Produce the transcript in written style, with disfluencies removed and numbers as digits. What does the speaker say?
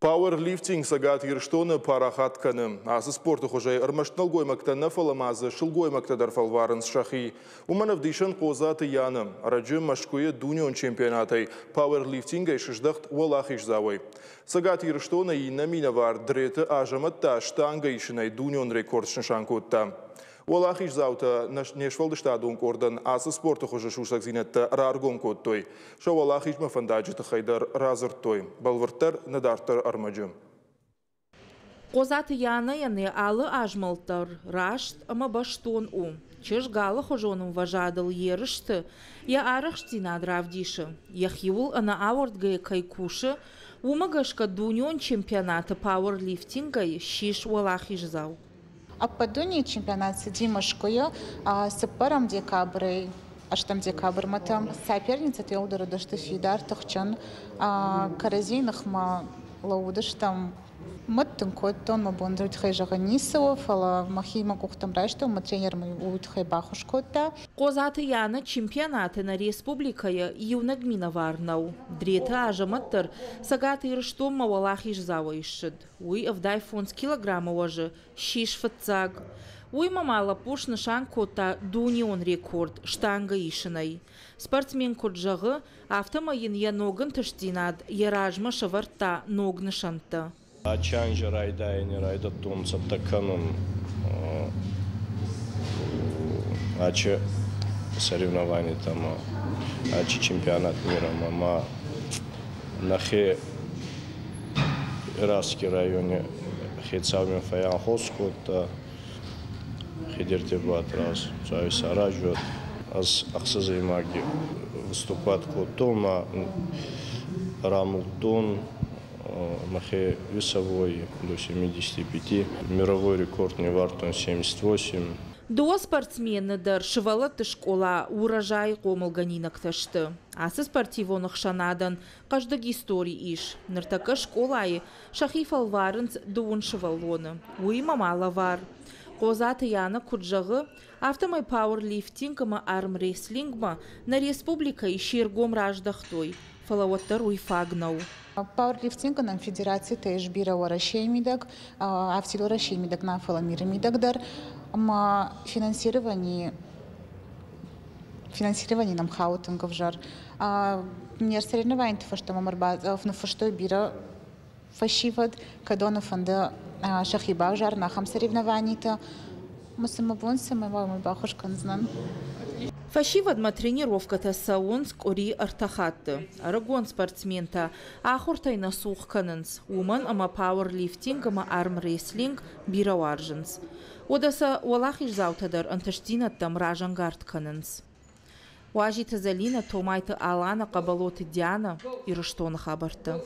Пауэрлифтинг Цӕгат Ирыстоны парахат кӕны. Ацы спорты хуызӕй ӕрмӕст нӕлгоймӕгтӕ нӕ, фӕлӕ ма дзы сылгоймӕгтӕ дӕр фӕлварынц сӕхи. Уымӕн ӕвдисӕн Хъодзаты Яна. Ӕрӕджы Мӕскуыйы дунеон чемпионатӕй пауэрлифтингӕй сыздӕхт уӕлахиздзауӕй. Цӕгат Ирыстоны иннӕ минӕвар Дреты Азӕмӕт та штангӕ исынӕй дунеон рекорд снысан кодта. Уӕлахиздзаутӕ не сфӕлдыстадон къордӕн ацы спорты хуызы сусӕгдзинӕдтӕ раргом кодтой. Сӕ уӕлахизмӕ фӕндаджы тыххӕй дӕр радзырдтой. Бӕлвырддӕр нӕ дарддӕры ӕрмӕджы. Хъодзаты Янӕйӕн йӕ алы азмӕлд дӕр раст ӕмӕ бӕстон у. Чызг алыхуызон ӕмвӕзадыл ерысты йӕ арӕхстдзинад равдисы. Йӕхиуыл ӕнӕауӕрдгӕйӕ кӕй кусы, уымӕ гӕсгӕ дунеон чемпионаты пауэрлифтингӕй ссис уӕлахиздзау. Ӕппӕтдунейы чемпионат цыди Мӕскуыйы цыппӕрӕм декабрӕй ӕстӕм декабрмӕ та. Соперницӕтӕ иууылдӕр уыдысты фидар, тыхджын. Кӕрӕдзийы ныхмӕ лӕууыдыстӕм. Мыд тынг кодтон, мӕ бон уый тыххӕй зӕгъын ницы у, фӕлӕ мӕхи мӕ къухтӕм райстон, мӕ тренер мын уый тыххӕй баххуыс кодта. Хъодзаты Яна чемпионаты нӕ республикӕйы иунӕг минӕвар нӕу. Дреты Азӕмӕт дӕр Цӕгат Ирыстонмӕ уӕлахиздзауӕй ссыд. Уый 75 килограммы уӕзы ссис фыццаг. Уыимӕ ма лӕппу снысан кодта дунеон рекорд штангӕ исынӕй. Спортсмен куыд зӕгъы, афтӕмӕй йын йӕ ног ӕнтыстдзинад йӕ размӕ сӕвӕрдта ног нысӕнттӕ. Ачанджы райдайӕны райдыдтон цӕттӕ кӕнын ачы соревнованийтӕмӕ, ачы чемпионат мира ма нӕхе Раски райони хецауи фӕйанхос кодта Хидирти Батраз, исаразуат. Ӕз ӕхсӕзӕймаги выступать кодтон ма рамулдтон мӕхе весовой до 75. Мировой рекорд не вартон 78. Дыууӕ спортсмены дӕр сывӕллӕтты скъола Урожай-ы хъомылгӕнинӕгтӕ сты. Ацы спортивон ӕхсӕнадӕн хъӕздыг истори ис. Ныртӕккӕ скъолайы сӕхи фӕлварынц дыууын сывӕллоны. Уыимӕ ма лӕвар. Хъодзаты Яна куыд зӕгъы, афтӕмӕй пауэрлифтинг ӕмӕ армрестлингмӕ нӕ республикӕйы се ргом раздӕхтой, фӕлӕ уӕддӕр уый фаг нӕу. Пауэрлифтингы нӕм федерацитӕ ис бирӕ Уӕрӕсейы мидӕг, афтид Уӕрӕсейы мидӕг нӕ, фӕлӕ миры мидӕг дӕр. Ӕмӕ финансирование нӕм хауы тынг ӕвзӕр. Не соревнованиты фӕстӕ мӕм ныффыстой бирӕ фӕсивӕд, кӕдоны фӕнды сӕхи бавзарын ахӕм соревнованиты. Ӕмӕ сын мӕ бон цӕмӕй уа, уымӕй баххуыс кӕндзынӕн. Фӕсивӕдмӕ тренировкӕтӕ цӕуынц къуыри ӕртӕ хатты. Ӕрыгон спортсментӕ ахуыртӕй нӕ цух кӕнынц, уымӕн ӕмӕ пауэрлифтинг ӕмӕ армрестлинг бирӕ уарзынц. Уӕдӕ сӕ уӕлахиздзаутӕ дӕр ӕнтыстдзинӕдтӕм разӕнгард кӕнынц. Уазиты Зӕлинӕ, Томайты Алана, Хъӕбӕлоты Диана, Ирыстоны хабӕрттӕ.